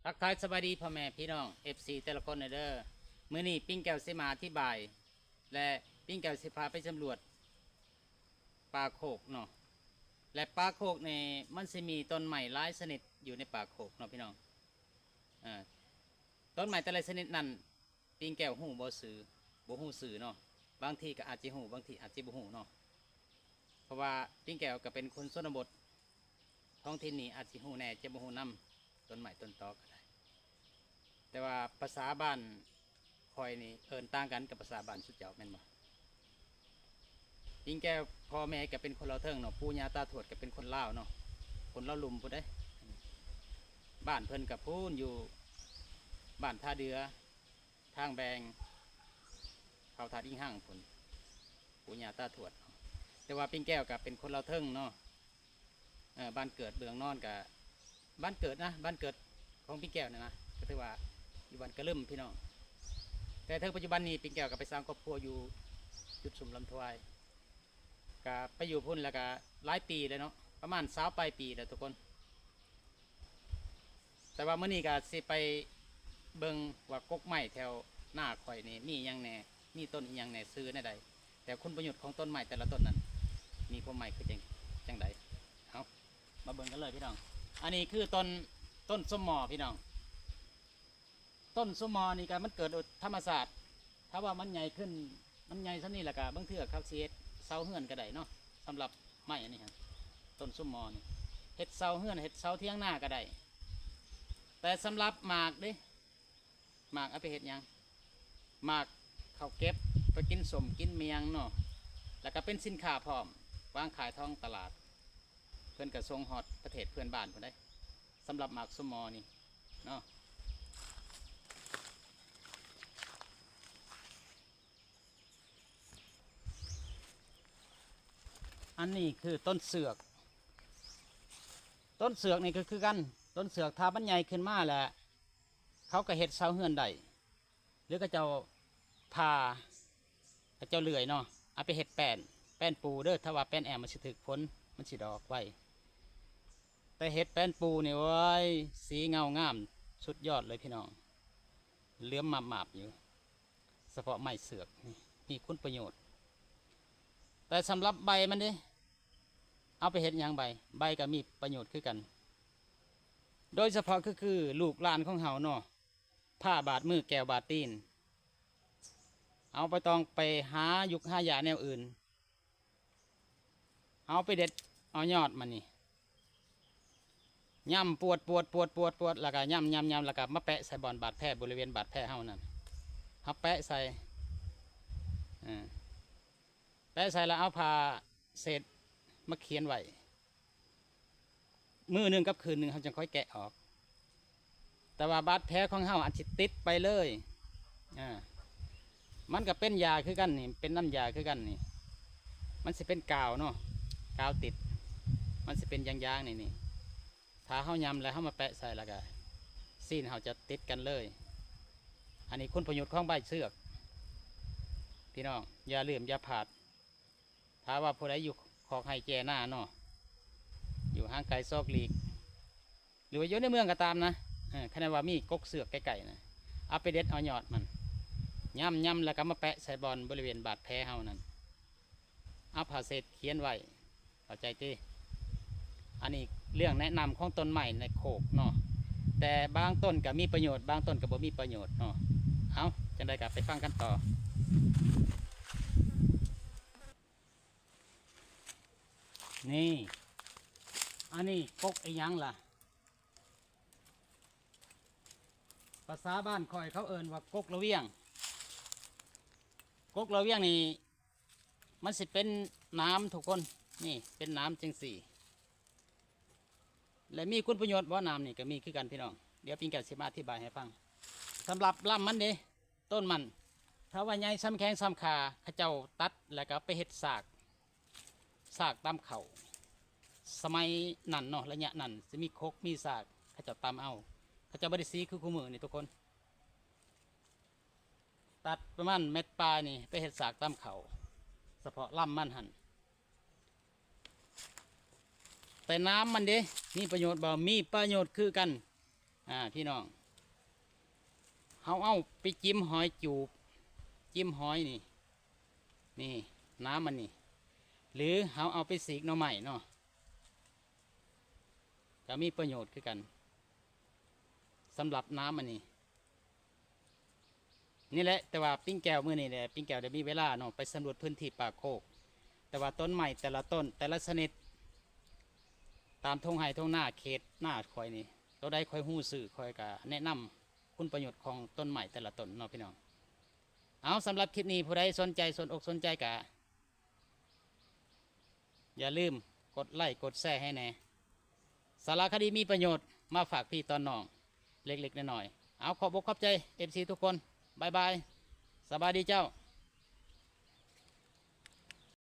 ທັກທາຍສະບາຍດີພໍ່ແມ່ພີ່ນ້ອງ ເອັຟຊີ ແຕ່ລະຄົນເດີ. ມື້ນີ້ປິງແກ້ວຊິມາອະທິບາຍ ແລະ ປິງແກ້ວຊິພາໄປສຳຫຼວດປ່າໂຄກເນາະ. ແລະ ປ່າໂຄກນີ້ມັນຊິມີຕົ້ນໄມ້ຫຼາຍຊະນິດຢູ່ໃນປ່າໂຄກເນາະພີ່ນ້ອງ. ເອີ ຕົ້ນໄມ້ແຕ່ລະຊະນິດນັ້ນ ປິງແກ້ວຮູ້ບໍ່ຊື່ ບໍ່ຮູ້ຊື່ເນາະ. ບາງທີກໍອາດຊິຮູ້ ບາງທີອາດຊິບໍ່ຮູ້ເນາະ. ເພາະວ່າປິງແກ້ວກໍເປັນຄົນຊົນນະບົດ ທ້ອງຖິ່ນນີ້ອາດຊິຮູ້ແດ່ ຈະບໍ່ຮູ້ນຳ ຕົ້ນໄມ້ຕົ້ນຕໍກໍໄດ້. ແຕ່ວ່າພາສາບ້ານຂ້ອຍນີ້ເອີ້ນຕ່າງກັນກັບພາສາບ້ານຊຸມເຈົ້າແມ່ນບໍ່? ປິງແກ້ວພໍ່ແມ່ກໍເປັນຄົນລາວເທິງເນາະ, ປູ່ຍ່າຕາທວດກໍເປັນຄົນລາວເນາະ, ຄົນລາວລຸ່ມພຸ້ນເດ້. ບ້ານເພິ່ນກໍພຸ້ນ ຢູ່ບ້ານທ່າເດື່ອ ທາງແບ່ງ ເຂົ້າທາດອີງຮັງພຸ້ນ ປູ່ຍ່າຕາທວດເນາະ. ແຕ່ວ່າປິງແກ້ວກໍເປັນຄົນລາວເທິງເນາະ. ເອີ ບ້ານເກີດເມືອງນອນກະ ບ້ານເກີດນະ ບ້ານເກີດຂອງປິງແກ້ວນີ້ນະ ກໍຖືວ່າຢູ່ບ້ານກະລຶມພີ່ນ້ອງ. ແຕ່ເຖິງປັດຈຸບັນນີ້ ປິງແກ້ວກໍໄປສ້າງຄອບຄົວຢູ່ຈຸດຊຸມລຳທວາຍ ກະໄປຢູ່ພຸ້ນແລ້ວກະຫຼາຍປີແລ້ວເນາະ ປະມານຊາວປາຍປີແລ້ວທຸກຄົນ. ແຕ່ວ່າມື້ນີ້ກໍຊິໄປເບິ່ງວ່າກົກໄມ້ແຖວໜ້າຂ້ອຍນີ້ມີຫຍັງແດ່ ມີຕົ້ນອີ່ຫຍັງແດ່ ຊື່ແນວໃດ ແຕ່ຄຸນປະໂຫຍດຂອງຕົ້ນໄມ້ແຕ່ລະຕົ້ນນັ້ນ ມີຄວາມໝາຍຄືຈັ່ງ ຈັ່ງໃດ. ເອົາ ມາເບິ່ງກັນເລີຍພີ່ນ້ອງ. ອັນນີ້ຄືຕົ້ນ ຕົ້ນສົມມໍພີ່ນ້ອງ. ຕົ້ນສົມມໍນີ້ກໍມັນເກີດໂດຍທຳມະຊາດ. ຖ້າວ່າມັນໃຫຍ່ຂຶ້ນ ມັນໃຫຍ່ສ່ຳນີ້ແລ້ວກໍບາງເທື່ອເຂົາຊິເຮັດເສົາເຮືອນກໍໄດ້ເນາະ. ສຳລັບໄມ້ອັນນີ້ຫັ້ນ ຕົ້ນສົມມໍນີ້ ເຮັດເສົາເຮືອນ ເຮັດເສົາຖຽງນາກໍໄດ້. ແຕ່ສຳລັບໝາກເດ້ ໝາກເອົາໄປເຮັດຫຍັງ? ໝາກເຂົາເກັບໄປກິນສົ້ມກິນໝ້ຽງເນາະ ແລ້ວກໍເປັນສິນຄ້າພ້ອມ ວາງຂາຍທາງຕະຫຼາດ ເພິ່ນກໍສົ່ງຮອດປະເທດເພື່ອນບ້ານພຸ້ນເດ້ ສຳລັບໝາກສົມມໍນີ້ເນາະ. ອັນນີ້ຄືຕົ້ນເຊືອກ. ຕົ້ນເຊືອກນີ້ກໍຄືກັນ ຕົ້ນເຊືອກຖ້າມັນໃຫຍ່ຂຶ້ນມາແລ້ວ ເຂົາກໍເຮັດເສົາເຮືອນໄດ້ ຫຼືເຂົາເຈົ້າຜ່າ ເຂົາເຈົ້າເລື່ອຍເນາະ ເອົາໄປເຮັດແປ້ນ ແປ້ນປູເດີ. ຖ້າວ່າແປ້ນແອມມັນຊິຖືກຝົນ ມັນຊິດອກໄວ. ແຕ່ເຮັດແປ້ນປູນີ້ ໂອ້ຍ ສີເງົາງາມສຸດຍອດເລີຍພີ່ນ້ອງ ເຫຼືອມມາບໆຢູ່. ສະເພາະໄມ້ເຊືອກນີ້ມີຄຸນປະໂຫຍດ. ແຕ່ສຳລັບໃບມັນເດ ເອົາໄປເຮັດຫຍັງໃບ? ໃບກໍມີປະໂຫຍດຄືກັນ. ໂດຍສະເພາະຄື ຄືລູກຫຼານຂອງເຮົາເນາະ ຜ້າບາດມືແກ້ວບາດຕີນ ເຮົາບໍ່ຕ້ອງໄປຫາຢຸກຫາຢາແນວອື່ນ. ເຮົາໄປເດັດເອົາຍອດມັນນີ້ ຫຍ້ຳປວດໆໆໆ ແລ້ວກໍຫຍ້ຳໆໆ ແລ້ວກໍມາແປະໃສ່ບ່ອນບາດແຜ ບໍລິເວນບາດແຜເຮົານັ້ນ ເຮົາແປະໃສ່ ເອີ ແປະໃສ່ແລ້ວເອົາຜ້າເສດມາຂຽນໄວ້ ມື້ໜຶ່ງກັບຄືນໜຶ່ງເຮົາຈັ່ງຄ່ອຍແກະອອກ. ແຕ່ວ່າບາດແຜຂອງເຮົາອາດຊິຕິດໄປເລີຍ ອາ ມັນກໍເປັນຢາຄືກັນນີ້ ເປັນນ້ຳຢາຄືກັນນີ້ ມັນຊິເປັນກາວເນາະ ກາວຕິດ ມັນຊິເປັນຢາງໆ ນີ້ ນີ້. ຖ້າເຮົາຫຍ້ຳແລ້ວເຮົາມາແປະໃສ່ ແລ້ວກໍຊີ້ນເຮົາຈະຕິດກັນເລີຍ. ອັນນີ້ຄຸນປະໂຫຍດຂອງໃບເຊືອກ ພີ່ນ້ອງ ຢ່າລືມຢ່າພາດ. ຖ້າວ່າຜູ້ໃດຢູ່ຄອກໄຮ່ແຈນາເນາະ ຢູ່ຫ່າງໄກສອກຫຼີກ ຫຼືວ່າຢູ່ໃນເມືອງກໍຕາມນະ ເອີ ຄັນວ່າມີກົກເຊືອກໃກ້ໆນະ ເອົາໄປເດັດເອົາຍອດມັນ ຫຍ້ຳໆ ແລ້ວກໍມາແປະໃສ່ບ່ອນບໍລິເວນບາດແຜເຮົານັ້ນ ເອົາຜ້າເສດຂຽນໄວ້ ເຂົ້າໃຈຕິ? ອັນນີ້ເລື່ອງແນະນຳຂອງຕົ້ນໄມ້ໃນໂຄກເນາະ ແຕ່ບາງຕົ້ນກໍມີປະໂຫຍດ ບາງຕົ້ນກໍບໍ່ມີປະໂຫຍດເນາະ. ເອົາ ຈັ່ງໃດກໍໄປຟັງກັນຕໍ່. ນີ້ ອັນນີ້ກົກອີ່ຫຍັງລະ? ພາສາບ້ານຂ້ອຍເຂົາເອີ້ນວ່າກົກລະວຽງ. ກົກລະວຽງນີ້ ມັນຊິເປັນໜາມທຸກຄົນ ນີ້ເປັນໜາມຈັ່ງຊີ້ ແລະ ມີຄຸນປະໂຫຍດບໍ່? ໜາມນີ້ກໍມີຄືກັນພີ່ນ້ອງ ດຽວປິງແກ້ວຊິມາອະທິບາຍໃຫ້ຟັງ. ສຳລັບລຳມັນເດ ຕົ້ນມັນ ຖ້າວ່າໃຫຍ່ສ່ຳແຂ້ງສ່ຳຂາ ເຂົາເຈົ້າຕັດແລ້ວກໍໄປເຮັດສາກ ສາກຕຳເຂົ້າ. ສະໄໝນັ້ນເນາະ ໄລຍະນັ້ນຊິມີຄົກມີສາກ ເຂົາເຈົ້າຕຳເອົາ ເຂົາເຈົ້າບໍ່ໄດ້ສີຄືຄູ່ມື້ນີ້ທຸກຄົນ. ຕັດປະມານແມັດປາຍນີ້ໄປເຮັດສາກຕຳເຂົ້າ ສະເພາະລຳມັນຫັ້ນ. ແຕ່ໜາມມັນເດ ມີປະໂຫຍດບໍ່? ມີປະໂຫຍດຄືກັນ. ອ່າ ພີ່ນ້ອງ ເຮົາເອົາໄປຈິ້ມຫອຍຈູບ ຈິ້ມຫອຍນີ້ ນີ້ ນ້ຳມັນນີ້ ຫຼືເຮົາເອົາໄປສີກໜໍ່ໄມ້ເນາະ ກໍມີປະໂຫຍດຄືກັນ ສຳລັບນ້ຳອັນນີ້ ນີ້ແຫຼະ. ແຕ່ວ່າປິງແກ້ວມື້ນີ້ແຫຼະ ປິງແກ້ວໄດ້ມີເວລາເນາະ ໄປສຳຫຼວດພື້ນທີ່ປ່າໂຄກ ແຕ່ວ່າຕົ້ນໄມ້ແຕ່ລະຕົ້ນ ແຕ່ລະຊະນິດ ຕາມທົ່ງໄຮ່ທົ່ງນາເຂດນາຂ້ອຍນີ້ ໂຕໃດຂ້ອຍຮູ້ຊື່ ຂ້ອຍກໍແນະນຳຄຸນປະໂຫຍດຂອງຕົ້ນໄມ້ແຕ່ລະຕົ້ນເນາະພີ່ນ້ອງ. ເອົາ ສຳລັບຄລິບນີ້ ຜູ້ໃດສົນໃຈ ສົນອົກສົນໃຈກໍ ຢ່າລືມກົດໄລ້ກົດແຊໃຫ້ແດ່ ສາລະຄະດີມີປະໂຫຍດ ມາຝາກພີ່ຕອນນ້ອງ ເລັກໆນ້ອຍໆ. ເອົາ ຂອບອົກຂອບໃຈ ເອັຟຊີ ທຸກຄົນ ບາຍບາຍ ສະບາຍດີເຈົ້າ.